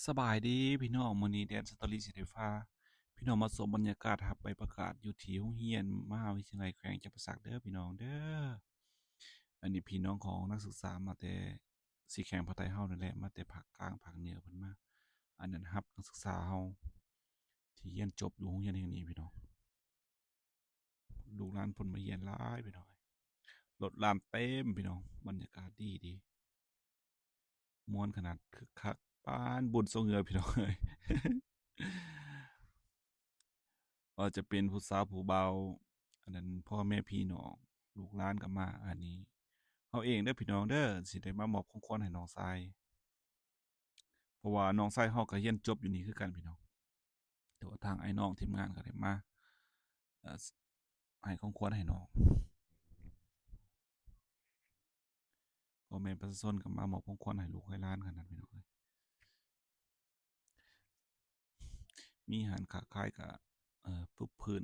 ສະບາຍດີພີ່ນ້ອງ, ມື້ນີ້ແດນສະຕໍຣີຊິໄດ້ພາພີ່ນ້ອງມາຊົມບັນຍາກາດຮັບໃບປະກາດຢູ່ທີ່ໂຮງຮຽນມະຫາວິທະຍາໄລແຂວງຈຳປາສັກເດີພີ່ນ້ອງເດີ. ອັນນີ້ພີ່ນ້ອງຂອງນັກສຶກສາມາແຕ່ ຊິແຂວງພາກໃຕ້ເຮົານີ້ແຫຼະ ມາແຕ່ພາກກາງພາກເໜືອເພິ່ນມາ ອັນນັ້ນ ຮັບນັກສຶກສາເຮົາທີ່ຮຽນຈົບຢູ່ໂຮງຮຽນແຫ່ງນີ້ພີ່ນ້ອງ. ລູກຫຼານເພິ່ນມາຮຽນຫຼາຍພີ່ນ້ອງເອີຍ, ລົດລານເຕັມພີ່ນ້ອງ, ບັນຍາກາດດີໆ ມ່ວນຂະໜາດ, ຄຶກຄັກປານບຸນຊ່ວງເຮືອພີ່ນ້ອງເອີຍ. ບໍ່ວ່າຈະເປັນຜູ້ສາວຜູ້ບ່າວ, ອັນນັ້ນ ພໍ່ແມ່ພີ່ນ້ອງ ລູກຫຼານກໍມາ. ອັນນີ້ເຮົາເອງເດີພີ່ນ້ອງເດີ ຊິໄດ້ມາມອບຂອງຂວັນໃຫ້ນ້ອງຊາຍ, ເພາະວ່ານ້ອງຊາຍເຮົາກໍຮຽນຈົບຢູ່ນີ້ຄືກັນພີ່ນ້ອງ. ແຕ່ວ່າທາງອ້າຍນ້ອງທີມງານກໍໄດ້ມາ ເອີ່ ໃຫ້ຂອງຂວັນໃຫ້ນ້ອງ. ພໍ່ແມ່ປະຊາຊົນກໍມາມອບຂອງຂວັນໃຫ້ລູກໃຫ້ຫຼານຂະໜາດພີ່ນ້ອງເອີຍ. ມີຮ້ານຄ້າຂາຍກໍ ເອີ່ ປຶບພື້ນ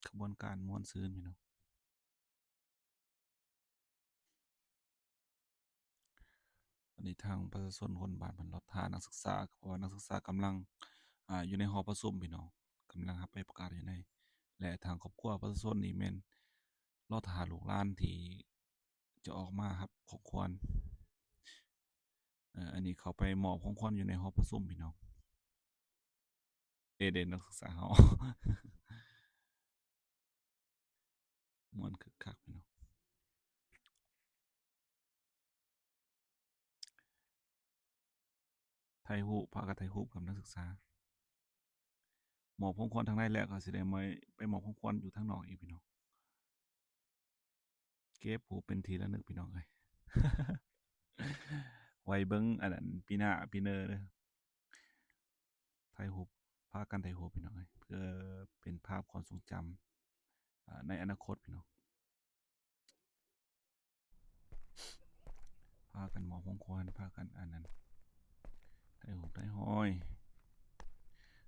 ຂະບວນການມ່ວນຊື່ນພີ່ນ້ອງ. ອັນນີ້ທາງປະຊາຊົນຄົນບ້ານເພິ່ນລໍຖ້ານັກສຶກສາ, ເພາະວ່ານັກສຶກສາກຳລັງ ອ່າ ຢູ່ໃນຫໍປະຊຸມພີ່ນ້ອງ, ກຳລັງຮັບໃບປະກາດຢູ່ໃນ, ແລະ ທາງຄອບຄົວປະຊາຊົນນີ້ແມ່ນລໍຖ້າລູກຫຼານທີ່ຈະອອກມາຮັບຂອງຂວັນ. ເອີ່ ອັນນີ້ເຂົ້າໄປມອບຂອງຂວັນຢູ່ໃນຫໍປະຊຸມພີ່ນ້ອງ. ເອເດນ ນັກສຶກສາເຮົາ ມ່ວນຄຶກຄັກພີ່ນ້ອງ. ຖ່າຍຮູບ, ພາກັນຖ່າຍຮູບກັບນັກສຶກສາ. ມອບຂອງຂວັນທາງໃນແລ້ວ ກໍຊິໄດ້ມາ ໄປມອບຂອງຂວັນຢູ່ທາງນອກອີກພີ່ນ້ອງ. ເກັບຮູບເປັນທີ່ລະນຶກພີ່ນ້ອງເອີຍ, ໄວ້ເບິ່ງອັນນັ້ນ ປີໜ້າປີເນີເດີ. ຖ່າຍຮູບ, ພາກັນຖ່າຍຮູບພີ່ນ້ອງເອີຍ, ເພື່ອເປັນພາບຄວາມຊົງຈຳ ອາ ໃນອະນາຄົດພີ່ນ້ອງ. ພາກັນມອບຂອງຂວັນ, ພາກັນອັນນັ້ນ ຖ່າຍຮູບຖ່າຍຮອຍ.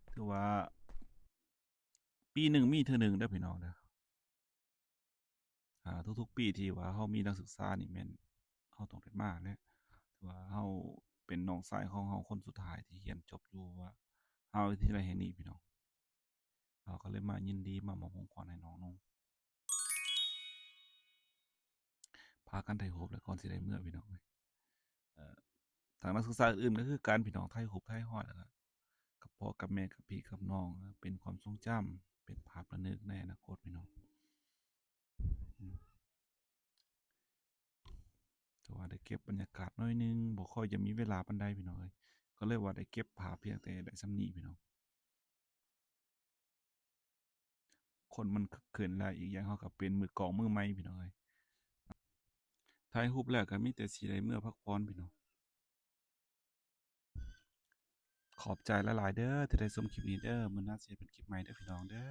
ຖືວ່າປີໜຶ່ງມີເທື່ອໜຶ່ງເດີພີ່ນ້ອງເດີ. ອາ ທຸກໆປີທີ່ວ່າເຮົາມີນັກສຶກສານີ້ແມ່ນເຮົາຕ້ອງໄດ້ມາແຫຼະ, ຖືວ່າເຮົາເປັນນ້ອງຊາຍຂອງເຮົາຄົນສຸດທ້າຍທີ່ຮຽນຈົບຢູ່ມະຫາວິທະຍາໄລແຫ່ງນີ້ພີ່ນ້ອງ. ເຮົາກໍເລີຍມາຍິນດີມາມອບຂອງຂວັນໃຫ້ນ້ອງນຸ່ງ. ພາກັນຖ່າຍຮູບແລ້ວກ່ອນຊິໄດ້ເມືອພີ່ນ້ອງເອີຍ. ເອີ່ ທາງນັກສຶກສາອື່ນໆກໍຄືກັນພີ່ນ້ອງ, ຖ່າຍຮູບຖ່າຍຮອຍ ແລ້ວກໍກັບພໍ່ກັບແມ່ ກັບພີ່ກັບນ້ອງ, ເປັນຄວາມຊົງຈຳ ເປັນພາບລະນຶກໃນອະນາຄົດພີ່ນ້ອງ. ອືມ ແຕ່ວ່າໄດ້ເກັບບັນຍາກາດໜ້ອຍໜຶ່ງ, ບໍ່ຄ່ອຍຈະມີເວລາປານໃດພີ່ນ້ອງເອີຍ, ກໍເລີຍວ່າໄດ້ເກັບພາບພຽງແຕ່ໄດ້ສ່ຳນີ້ພີ່ນ້ອງ. ຄົນມັນຄຶກຄື້ນຫຼາຍ, ອີກຢ່າງເຮົາກໍເປັນມືກ້ອງມືໃໝ່ພີ່ນ້ອງເອີຍ. ຖ່າຍຮູບແລ້ວກໍມີແຕ່ຊິໄດ້ເມືອພັກຜ່ອນພີ່ນ້ອງ. ຂອບໃຈຫຼາຍໆເດີທີ່ໄດ້ຊົມຄລິບນີ້ເດີ, ມື້ໜ້າຊິເຮັດເປັນຄລິບໃໝ່ເດີພີ່ນ້ອງເດີ.